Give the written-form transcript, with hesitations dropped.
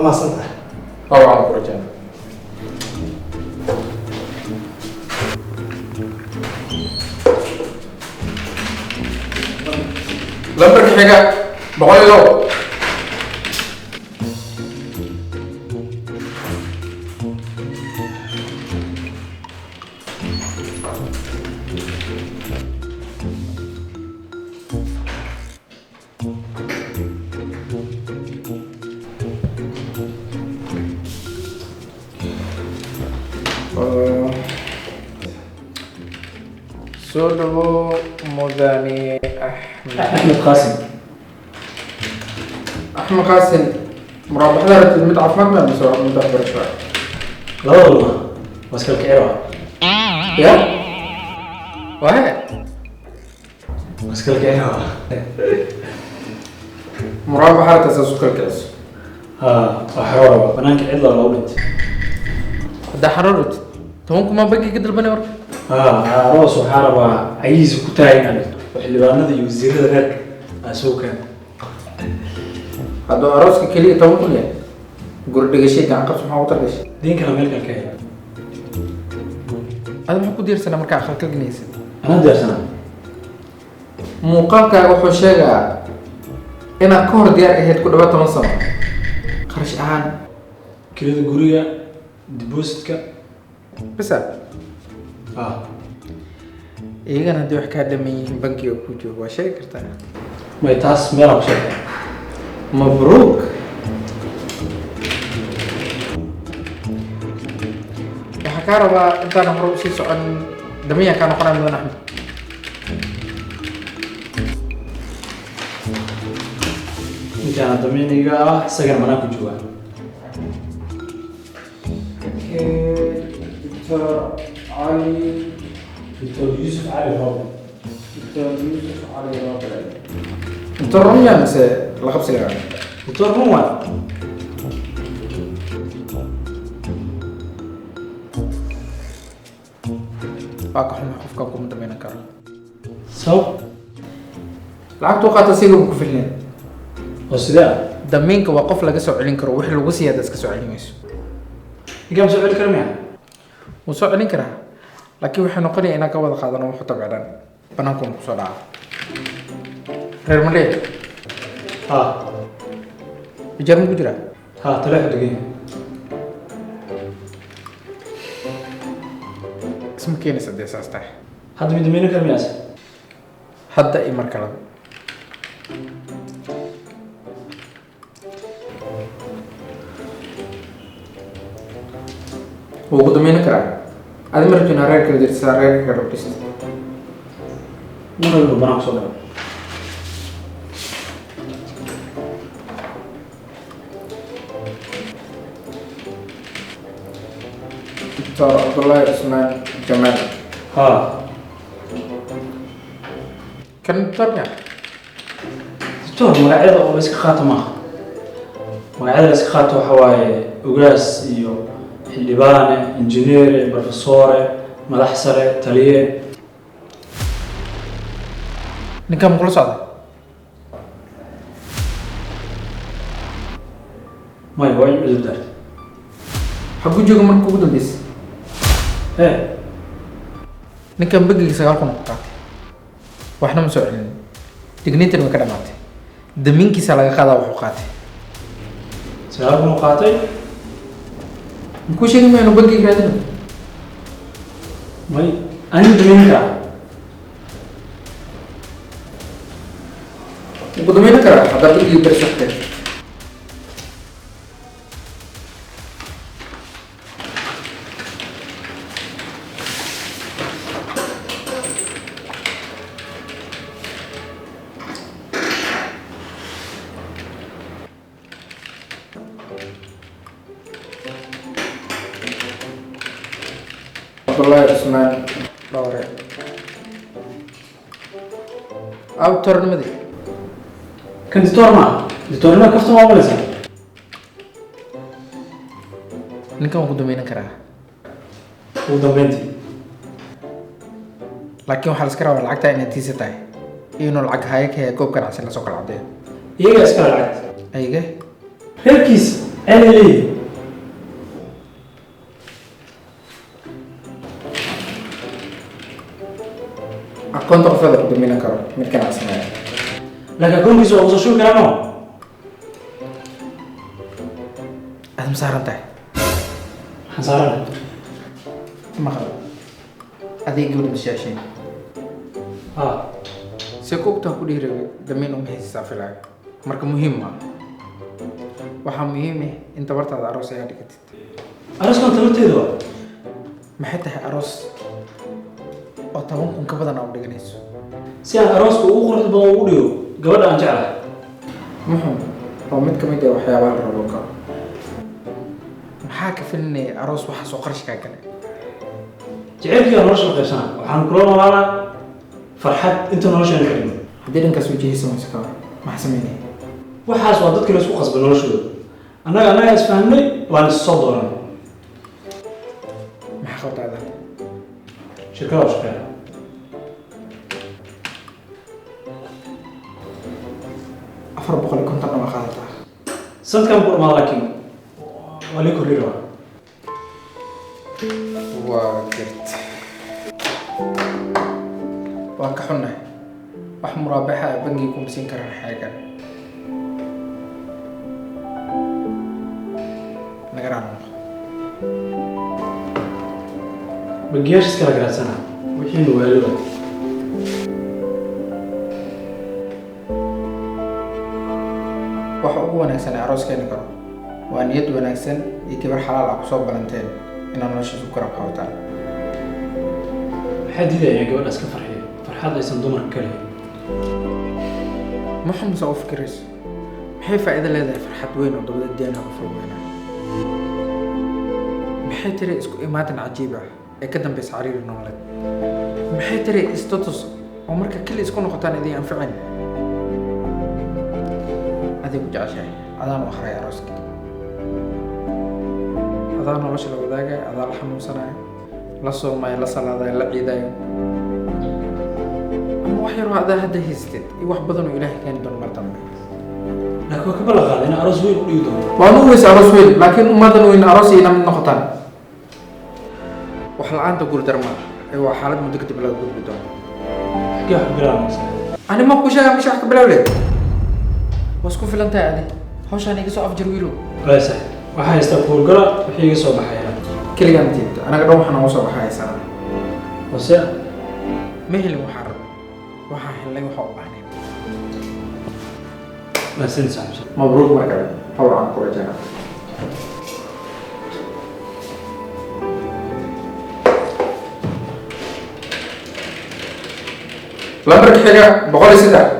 Waa mahadsan tahay. Waa waxaan ku rajeyna. Lambarka xiga 102. Soo dhawo, mudane Axmed. Axmed Qaasim. Axmed Qaasim, muraabaxda rabtid mid caafimaad ma mise mid waxbarasho? Labadaba waa iskala kicir waa. Ya wahe. Waa iskala kicir waa. Muraabaxa rabta saas u kala kiciso? Ha, waa xaroor waa banaanka cidla loogu dhintay. Haddaa xaroor rabtid, 10 kuma bangiga dalbanay marka. Ha, aroos waxaa rabaa cayihiisa ku taagay inaad dhigto oo xildhibaanada iyo wasiirada reerka aa soo keeno. Hadduu arooska keliya 10,000 yahay, guri dhigashay gacan qabsi maxaa ugu targashay? Diinkana meel kale ka hela. Ada maxaa ku diyaarsanaa markaa aqal kalganaysa? Anaa diyaarsanaa. Muuqaalkaaga wuxuu sheegaa inaad ka hor diyaar ahayd ku dhawaad 10 sano qarash ahaan. Kirada guriga, depositka. Bisa? Ha. Iyagana haddii wax kaa dhaman yihiin bankiga ku joogo waa sheegi kartaa. May, taas meelaan ku sheegay. Mabruuk. Waxaa kaa rabaa intaan hore usii socon damiyaa kaa noqonaya, mudan Axmed. Ninkaana damiiniga ah, isagana banaanku joogaa. Doctor Cali. Doctor Yuusuf Cali Roobe. Doctor Yuusuf Cali Roobe. Doctor runya mise la qabsiga? Doctor run waay. Waa ka xumay, qofkaan kuma dameynan karo. Sabab? Lacagtuu qaata siga ku filneen. Oo sidee ah? Damiinka waa qof laga soo celin karo wixii lagu siiya hadaad iska soo celin weyso. Ninkaan ma soo celi kara miya? Wuu soo celin karaa, laakiin waxay noqonaya inaan ka wada qaadano wuxuu tabcdhan banaankuuna kusoo dhaca reer malee. Ha. Ijaar ma ku jiraa? Ha, taleexu degan yahay. Isma keenaysa dee saas tahay. Hadda mid damiinin kara miyaase? Hadda iyo mar kaleba wuu ku dameynan karaa. Adi ma rabtin reer kala jirta, reerka kala dhista. Ma rabo inuu banaanku soo dhaco. Doctor Cabdullaahi Cusmaan Jamaal. Ha. Kan doctor miya? Doctor magacyada oo la iska qaato maaha. Magacyada la iska qaato waxa waaye ugaas iyo xildhibaane, injineere, profesore, madax sare, taliye. Ninkan ma kula socda? Maya, waa in cudur daartay. Xaguu jooga marka ugu dambeysay? Hee. Ninkan bangiga 9,000 ku qaatay, waxna ma soo celinin, digniintan way ka dhamaatay, damiinkiisa laga qaadaa wuxuu qaatay. 9,000 u qaatay. Makuu sheegi mayno bangiga raadino? May, aniga damiinin karaa. Wuu ku dameynan karaa haddaa bangiga beris wax keento. Cabdullaahi Cusmaan Dhowre, awtornimadii. Kan doctor maaha. Doctornimada kaftan waa malaysaa. Ninkan wuu ku dameynan karaa. Ugu dambeyntii. Laakiin waxaa la iska rabaa lacagtaa inay tiisa tahay iyo inuu lacag haya ka haya goob ganacsi lasoo kala caddeeyo. Iyagaa iskale lacagta. Ayige? Reerkiisa. Ceelay leeyihin. Aqoonta qofada ku damiinan karo mid ganacsanaya. Laakiin akoonkiisa waa kusoo shubi karaa ma? Aad ma saaran tahay? Maxaan saarana? Maqal, adeeg gabadha mashaashiin. Ha. Se ku ogtaa ku dhihi rabay damiin uma haysisaa filaayo. Marka muhiim maa, waxaa muhiim ah in tabartaada aroos ayaa dhigatid. Arooskan tabarteeda waa. Maxay tahay aroos oo 10,000 ka badan aa u dhiganayso? Si aan arooska ugu quruxda badan ugu dhigo gabadha aan jeclahay. Muxuu waa mid ka mid ah waxyaabaha la rabo karo. Maxaa ka filinaya aroos waxaas oo qarashkaa gale? Jacaylkii nolosha la qaybsanaa, waxaan kula noolaanaa farxad inta nolosheena ka dhiman. Haddii dhankaas wajahaysa mayso ka hor, maxaa sameynaya? Waxaas waa dadka la isku qasbay noloshooda. Annaga isfahamnay, waan is soo dooranay. Maxaa qabtaa aad hadda? Shirkada u shaqeeya. 450 waa qaadataa. Sanadkan buu dhamaa, laakiin waa lii kordhi rabaa. Waa gart, waan ka xunnahay, wax muraabaxa ah bangiga kuma siin karaan xeegan naga raali noqo. Bangiyaasha iskala garaacsanaa wixiina waaliba. Waxa ugu wanaagsan ee aroos keeni karo waa niyad wanaagsan iyo gabar xalaal ah kusoo balanteen inaad nolosha isku garab qabataan. Maxaa diidaya gabadhaas ka farxiyo farxad aysan dumarka ka lahayn? Ma xumsa u fikirayso? Maxay faa'iido leedahay farxad weyn oo dabada deenaha ku furweynaa? Maxay tiri isku imaatin cajiib ah ee ka dambeysa cariiri nololeed? Maxay tiri status oo marka keli isku noqotaan idin anficin? Adigu jeceshahay, adaan u akhray arooska, adaa nolosha la wadaagaya, adaa la xanuunsanaya, la soomaya, la salaadaya, la ciidayo, ama wax yaroo adaa hadda haysatid iyo wax badan oo Ilaahay keeni doono mar dambe. Laakiin waa ka ballan qaaday in aroos weyn u dhigi doono. Waan u weysa aroos weyn, laakiin umaadan weyn aroos ina mid noqotaan. Wax la-aanta guurdarma ee waa xaalad muddo kadib laga gudbi doono. Xagee wax ku bilaabaysaa? Ani ma ku sheega meesha wax ka bilowle. Waa isku filan tahay adi, hawshaan iga soo afjar wiilow. Waay saaxiib, waxaa haystaa kuurgala wixii iga soo baxaya. Keligaa ma tiid, anaga dhan waxaa nooga soo baxaysaa. Hose. Ma helin waxaan rabay, waxaan helnay waxaa u baahnayn. Mahadsanid saaxiib. Mabruuq mar kale, hawl aan ku rajana. Lambarka xiga 103.